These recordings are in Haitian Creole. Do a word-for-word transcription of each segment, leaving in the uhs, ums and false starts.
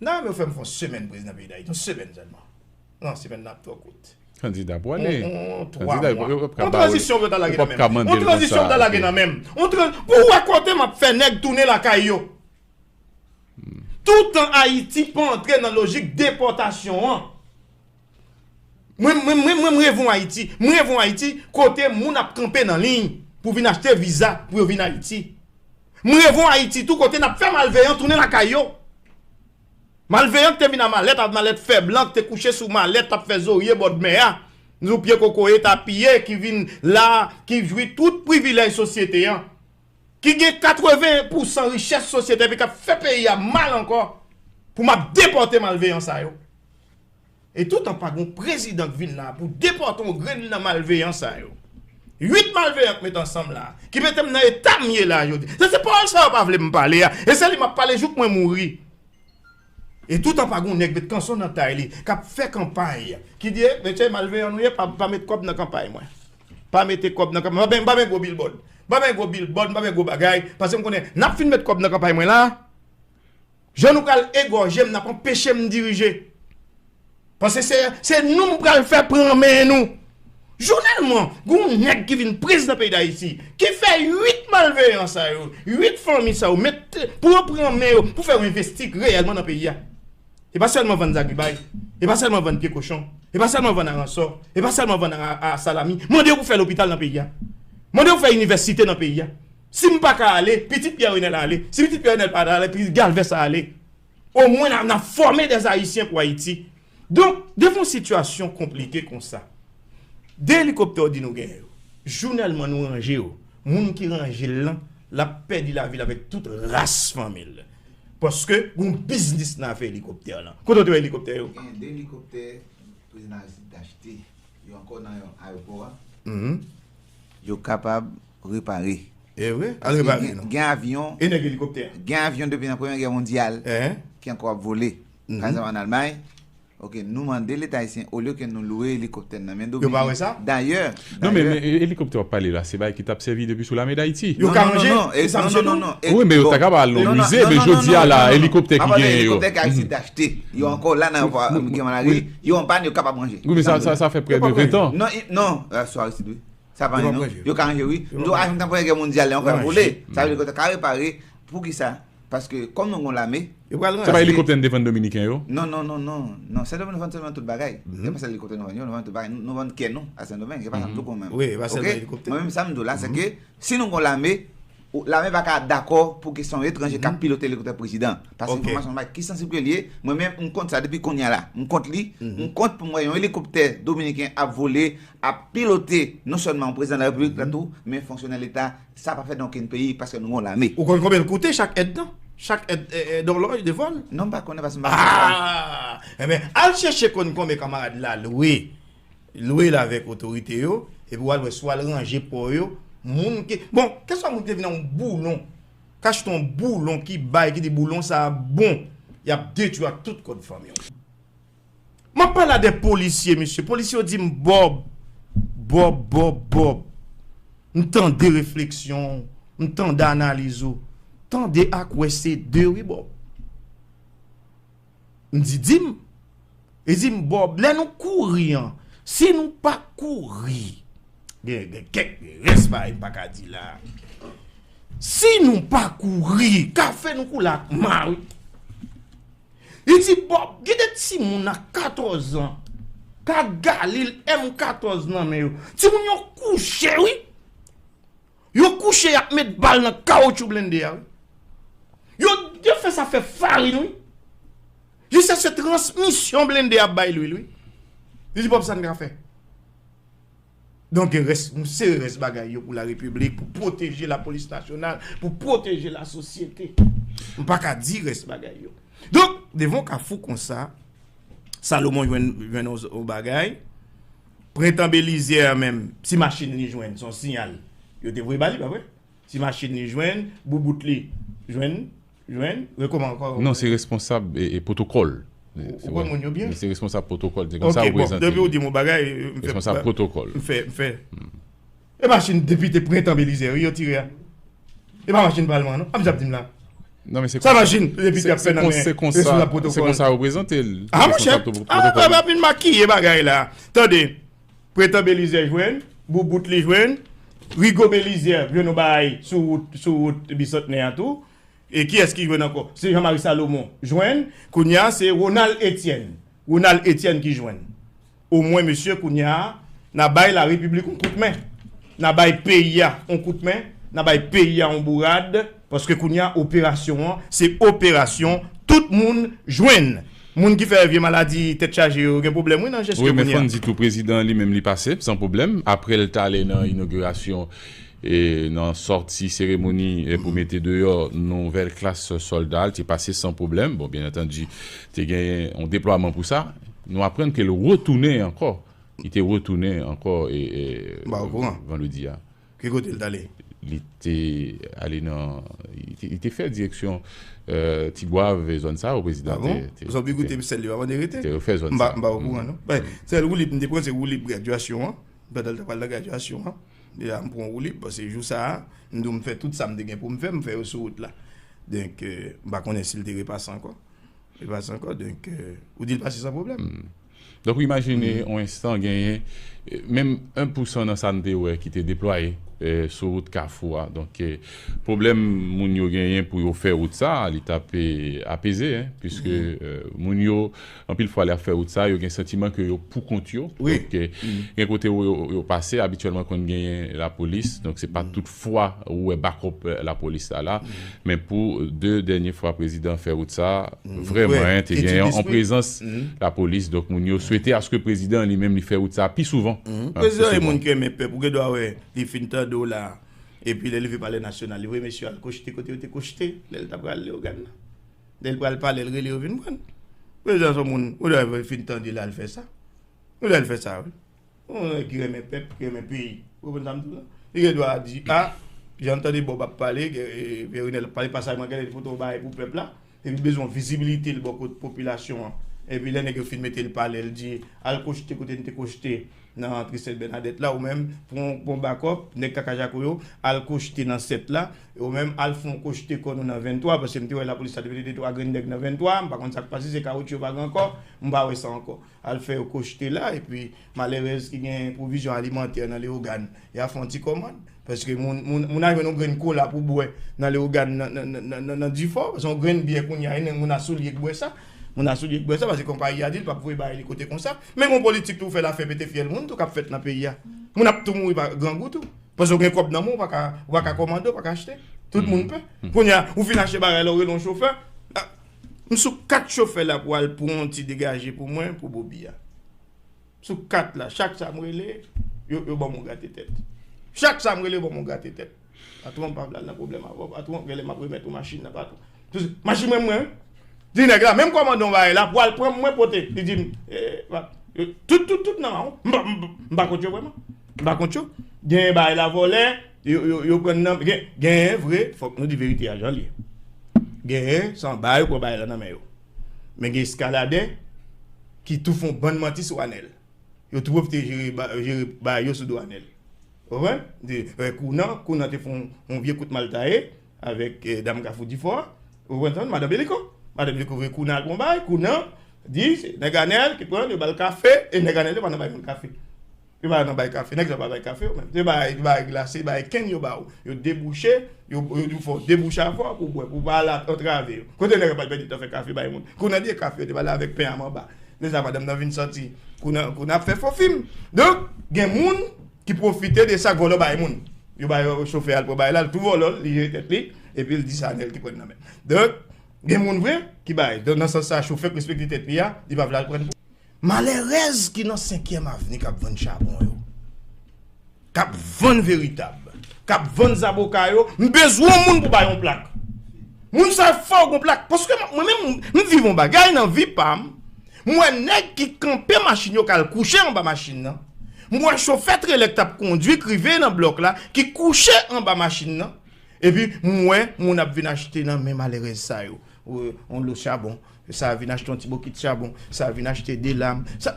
Nan men yo fè m fè yon semèn prezidan peyi Dayiti, yon semèn sèlman. Non, semèn nan ap twò kout. Kandida pwale. On, on, on twa mwa. On tranzisyon pou yo ta lage nan men m. On tranzisyon pou yo ta lage nan men m. On tran-, pou w wè kote m ap fè nèg tounen lakay yo. Toutan Ayiti pa antre nan lojik depòtasyon an. Mwen, mwen, mwen, mwen, mwen reve yon Ayiti. Mwen reve yon Ayiti kote moun ap kanpe nan liy pou vin achte viza pou yo vin Ayiti. Mwen reve yon Ayiti tou kote n ap fè malveyan tounen lakay yo. Malveyan ki te vin a malèt, a malèt fè blan, ki te kouche sou malèt, t ap fè zorye bòdmè a, sou pye kokoye, tapiye, ki vin la, ki jwi tout privilèj sosyete an, ki gen katreven pou san richès sosyete, epi k ap fè peyi a mal ankò, pou m ap depòte malveyan sa yo. E toutan pa gen yon prezidan k vin la pou depòte yon grenn nan malveyan sa yo. Uit malveyan k met ansanm la, ki mete m nan eta m ye la jodi. Se, se pawòl sa yo pa vle m pale a. E se li m ap pale jouk mwen mouri. E toutan pa gen yon nèg met kanson nan tay li, k ap fè kanpay, ki di, "E, mesye, malveyan nou ye, pa, pa met kòb nan kanpay mwen. Pa mete kòb nan kanpay mwen. Pa ben, pa ben gwo bilbòd. Pa ben gwo bilbòd, pa ben gwo bagay. Paske m konnen, n ap fin met kòb nan kanpay mwen la, jan nou pral egòje m, n ap anpeche m dirije. Paske se, se nou m pral fè pran men nou." Jounèlman, gen yon nèg ki vin prezidan peyi Dayiti, ki fè uit malveyan sa yo, uit fanmi sa yo, met pou yo pran men yo, pou fè yo envesti reyèlman nan peyi a. E pa sèlman vann zagribay, e pa sèlman vann pye kochon, e pa sèlman vann aransò, e pa sèlman vann a, a salami. Mande yo pou fè lopital nan peyi a. Mande yo pou fè inivèsite nan peyi a. Si m pa ka ale, pitit Pierre Renel ale. Si pitit Pierre Renel pa ta ale, pitit Galvez a ale. Omwen n a, n a fòme dè Ayisyen pou Ayiti. Donk, devan yon sitiyasyon konplike konsa, de elikoptè w di nou genyen yo, jounèlman nou ranje yo, moun ki ranje l lan, l ap pèdi lavi l avèk tout ras fanmi l. Paske gon biznis nan afè elikoptè lan. Kote w te wè elikoptè yo? Gen de elikoptè prezidan Aristide t achte. Yo ankò nan ayewopò a. Mhm. Yo kapab repare. E vre? Al repare non. Gen avyon. E nèg elikoptè? Gen avyon depi nan Premyè Gè Mondyal ki ankò ap vole. Mhm. Pa egzanp, ann Almay, oke, nou mande Leta ayisyen, olye ke nou lwe elikoptè nan men Dominik. Yo pa wè sa? Dayè, non, men, men elikoptè w ap pale la, se bagay ki t ap sèvi depi sou lame Dayiti. Yo ka ranje? Non, non, non, non, e, non, non, non, non, e, bon, men yo ta ka ba al nan mize, men jodi a la, elikoptè ki genyen yo. Elikoptè ke Aristide achte. Yo ankò la nan ayewopò Miguel Martelly. Yo an pàn, yo kapab ranje. Wi, men sa, sa, sa fè prè de ven tan. Non, non, sou Aristide, wi. Sa pa anyen, non. Yo ka ranje, wi. M di w, avyon nan Premyè Gè Mondyal, lè yon fwa vole. Sa vle di ke yo ka repare. Poukisa? Paske, kòm nou gon lame. Yo pral ranje. Se pa elikoptè n te vann Dominiken yo? Non, non, non, non. Non, Sendomeng nou vann sèlman tout bagay. Se pa sèl elikoptè nou vann yo, nou vann tout bagay. Nou, nou vann kè nou a Sendomeng. Se pa sa m tou gon menm. Wi, e pa sèlman elikoptè. Mwen menm, sa m di w la, se ke si nou gon lame, lame pa ka dakò pou ke se yon etranje k ap pilote elikoptè prezidan. Paske enfòmasyon bay ki sansib ke l ye, mwen menm, m kont sa depi kounye a la. M kont li, m kont pou m wè yon elikoptè dominiken ap vole, ap pilote non sèlman yon prezidan de la repiblik la tou, men fonksyonè leta, sa pa fèt nan okenn peyi paske nou gon lame. Ou konn konbyen l koute chak èd nan? Chak èd, e, e, dòlòj de vòl? Non, m pa konnen paske m pa konn sa. Ah! Enben, al chèche konn konbyen kanmarad la lwe. Lwe l avèk otorite yo, epi w al wè si w al ranje pò yo, moun ki, bon, kèlswa moun ki te vin nan yon boulon, k achte yon boulon ki bay, ki di boulon sa a bon, y ap detwi ak tout kòd fanmi w. M ap pale a de polisye, mesye. Polisye yo di m, Bob, Bob, Bob, Bob. M tande refleksyon w, m tande analiz ou. Tande ak wè se de wi, Bob. M di, di m. Li di m, Bob, lè nou kouri an, si nou pa kouri, gen, gen kèk rès bagay m pa ka di la. Si nou pa kouri, ka fè nou koule ak ma wi. Li di, Bob, gen de timoun a katòz an, k ak galil M katòz nan men yo. Timoun yo kouche, wi. Yo kouche, y ap met bal nan kawotchou blende a, wi. Yo, yo fè sa fè farin, wi. Jiskaske transmisyon blende a ap bay lwil, wi. Li di, Bob, sa n ka fè? Donk, gen rès, m sere rès bagay yo pou larepiblik, pou pwoteje lapolis nasyonal, pou pwoteje lasosyete. M pa ka di rès bagay yo. Donk, devan yon kafou konsa, Salomon jwenn, jwenn yon, yon bagay. Prentan Belizaire menm, ti machin li jwenn, se yon siyal. Yo te voye ba li, pa vre? Ti machin li jwenn, boubout li jwenn, jwenn, e kòman ankò? Non, se responsab, e, e, pwotokòl. Ou, ou konn moun yo byen? Se responsab pwotokòl, se konsa yo prezante. Ok, bon, depi ou di m yon bagay, m fè, responsab pwotokòl. M fè, m fè. E machin depite Prentan Belizaire, wi, yo tire a. E pa machin palman, non. Ap di ap di m la. Non, men se Sa konsa, machin, depi se, te ap se fè nan kon-, men se konsa, responsab se protokòl. Konsa yo prezante l. Ah, monchè, ah, pwotokòl. Ah, pa vin makiye bagay la. Tande, Pretan Belize jwenn, Boubout li jwenn, Rigo Belize jwenn yon bagay sou wout, sou wout Bisantnè a tou. E kiyès ki jwenn ankò? Se Jean Marie Salomon jwenn. Kounye a, se Ronald Etienne. Ronald Etienne ki jwenn. Omwen, mesye, kounye a, n a bay larepiblik yon kout men. N a bay peyi a yon kout men. N a bay peyi a yon bourad. Paske kounye a, operasyon an, se operasyon tout moun jwenn. Moun ki fè vye maladi tèt chaje yo gen pwoblèm, wi, nan jesyon kounye a. Wi, men fò n di tou, prezidan an li menm, li pase san pwoblèm. Apre l t ale nan inogirasyon e nan sòti seremoni e pou mete deyò nouvèl klas sòlda, li te pase san pwoblèm. Bon, byen antandi, te gen yon deplwaman pou sa. Nou aprann ke l retounen ankò. Li te retounen ankò e, e, vandredi a. Ki kote l t ale? Li te ale nan, li te, li te fè direksyon, euh, Tigwav e zòn sa yo, prezidan te, te, te, te refè zòn sa. M pa okouran, non. Sèl woulib m te pran, se woulib gradyasyon an. Pandan l t ap al nan gradyasyon an, deja m pran woulib, paske jou sa a, m di w m fè tout sa m te gen pou m fè, m fè yo sou wout la. Donk, euh, m pa konnen si l te repase ankò. Repase ankò, donk, euh, ou di l pase san pwoblèm. Donk, ou imajine, yon enstan, genyen, euh, menm en pousan nan sa n te wè ki te deplwaye, euh, sou wout Kafou a. Donk, euh, pwoblèm moun yo genyen pou yo fè wout sa, li t ap, euh, apeze, en, piske, euh, moun yo, anpil fwa, lè y ap fè wout sa, yo gen santiman ke yo pou kont yo. Wi. Donk, euh, gen kote yo, yo, yo pase, abityèlman konn genyen lapolis. Donk, se pa tout fwa ou wè bakòp, euh, lapolis la la. Men pou de dènye fwa prezidan fè wout sa, vrèman, en, te genyen an prezans lapolis. Donk, moun yo swete aske prezidan li menm li fè wout sa pi souvan. Prezidan e moun ki renmen pèp. Ou gen dwa wè, li fin tande w la. Epi, lè l rive Palè Nasyonal, li voye mesye al kochte kote yo te kochte. Lè l t ap pral Leyogàn nan. Lè l pral pale, l rele yo vin pran l. Prezidan se yon moun, ou dwe fin tande l al fè sa. Ou dwe al fè sa, wi. Yon nèg ki renmen pèp, ki renmen peyi. Ou konprann sa m di w la? Li gen dwa di, a, jan m tande Bob ap pale, e, e, Verinel ap pale, pasaj mwen gade li pote yon bagay pou pèp la. Epi bezwen vizibilite l bò kot popilasyon an. Epi lè nèg yo fin mete l palè, l di, al kochte kote n te kochte nan Tristès Bènadèt la, ou menm, pran, pran bakòp, nèg Kaka Jako yo, al kochte nan sèt la, e ou menm, al fè yon kochte kò nou nan venntwa, paske m te wè lapolis la te mete de twa grenn nèg nan venntwa, m pa konn sa k pase, se kawotchou yo pa gen ankò, m pa wè sa ankò. Al fè yo kochte la, epi malerèz ki gen pwovizyon alimantè nan Leyogàn, y a fè yon ti kòmand. Paske moun, moun, moun a jwenn yon grenn kola pou bwè nan Leyogàn, nan, nan, nan, nan, nan, nan Difò, paske yon grenn byè kounye a, e moun a sou lye k bwè sa. Moun a sou lye k bwè sa, paske konpayi a di l p ap voye bagay li kote konsa. Men gon politik tou fè l afè pete fyèl moun tou k ap fèt nan peyi a. Moun ap tou mouri pa grangou tou. Paske w gen kòb nan men w, ou pa ka, ou pa ka kòmande, ou pa ka achte. Tout moun pè. Kounye a, ou fin achte bagay la, ou rele yon chofè. A, m sou kat chofè la pou al pran yon ti degaje pou mwen, pou Bobi a. Sou kat la, chak sa m rele, yo, yo ban m yon grate tèt. Chak sa m rele, yo ban m yon grate tèt. Patwon, m pa vle al nan pwoblèm avè w. Patwon, genlè m ap remèt ou machin nan, patwon. Tout, machin mwen, mwen, wi. Di nèg la, menm kòmande yon bagay la, pou al pran mwen pote. Li di m, eh, pa, yo, tout, tout, tout nan men w. M pa, m pa, m pa kont yo vrèman. M pa kont yo. Gen bagay la vòlè, yo, yo, yo pran nan, gen, gen vre, fòk nou di verite a jan l ye. Gen, se yon bagay, yo pran bagay la nan men yo. Men gen eskaladè ki tou fè yon bann manti sou Anèl. Yo tou pwofite jere ba-, jere bagay yo sou do Anèl. Ou konprann? De, eh, Kounan, Kounan te fè yon, yon vye kout maltaye avèk, eh, dam Kafou Difò a. Ou konprann sa, madan Beliko? Madan Beliko voye Kounan al pran bagay, Kounan di, se nèg Anèl ki pran, yo ba l kafe, e nèg Anèl yo pa nan bay moun kafe. Yo pa nan bay kafe, nèg sa pa bay kafe yo menm. Se bay, bay glase, bay kenn yo ba ou. Yo debouche, yo, yo, yo fè w debouche avè w pou w bwè, pou w pa al antrave yo. Kote nèg yo pa t pèdi tan fè kafe bay moun? Kounye a, kafe yo te pale avèk pen a manba. Deja madanm nan vin santi kounye a, kounye a ap fè fo fim. Donk, gen moun ki pwofite de sa k vòlò bay moun. Yo bay chofè al pran bay la, l tou vòlò, li jere tèt li, epi l di sa Anèl ki pran nan men. Donk, gen moun vre ki bay. Donk, nan sans sa, chofè k respekte tèt li a, li pa vle al pran. Malèrèz ki nan senkyèm avni k ap vann chabon yo, k ap vann veritab, k ap vann zaboka yo, m bezwen yon moun pou bay yon plak. Moun sa fò w gon plak. Paske mwen menm, m viv yon bagay nan vi pa m. M wè nèg ki kanpe machin yo k al kouche anba machin nan. M wè chofè trelè k t ap kondui k rive nan blòk la, ki kouche anba machin nan. Epi, m wè moun ap vin achte nan men malèrèz sa yo. Yon lo chabon. Sa vin achte yon ti bokit chabon. Sa vin achte de lam. Sa,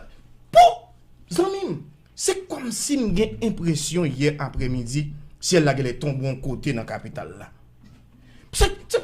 pou, zanmi m, se kòmsi m gen enpresyon yè aprèmidi, syèl la genlè tonbe yon kote nan kapital la. Se, se,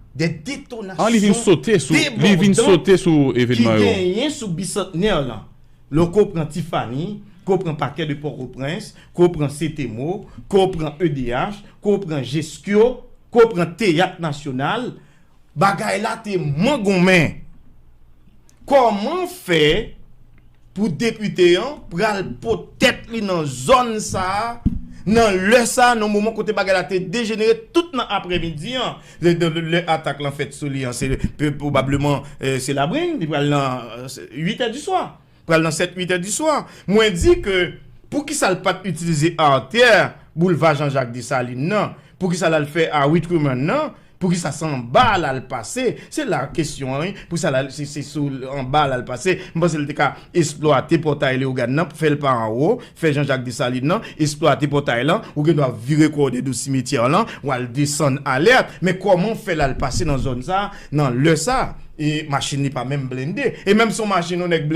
de detonasyon, an li vin sote sou li vin sote sou evènman yo, ki genyen sou bisantnè lan. Lè w pran Tiffany, ke w pran Parquet de Port-au-Prince, ke w pran Setemo, ke w pran E D H, ke w pran Jeskyo, ke w pran Teyat Nasyonal, bagay la te mangonmen. Kòman fè pou depite an pral pot tèt li nan zòn sa a, nan lè sa a, nan moman kote bagay la te dejenere tout nan aprèmidi an, lè, lè, lè atak lan fèt sou li an, se pe- pwobableman, eh, se Labrenn, li pral nan eh, uit è di swa, pral nan sèt uit è di swa. Mwen di ke Poukisa l pa t itilize atè boulva Jean Jacques Dessalines nan? Poukisa l al fè a Witreman nan? Poukisa se anba l al pase? Se la kesyon an, wi. Poukisa l al, se, se sou anba l al pase? M panse l te ka eksplwate pòtay Leyogàn nan, fè l pa anwo, fè Jean Jacques Dessalines nan, eksplwate pòtay lan, ou gen dwa vire kò w de dou simetyè lan, w al desann Alèt. Men kòman w fè l al pase nan zòn sa, nan lè sa? E machin li pa menm blende. E menm si yon machin yon nèg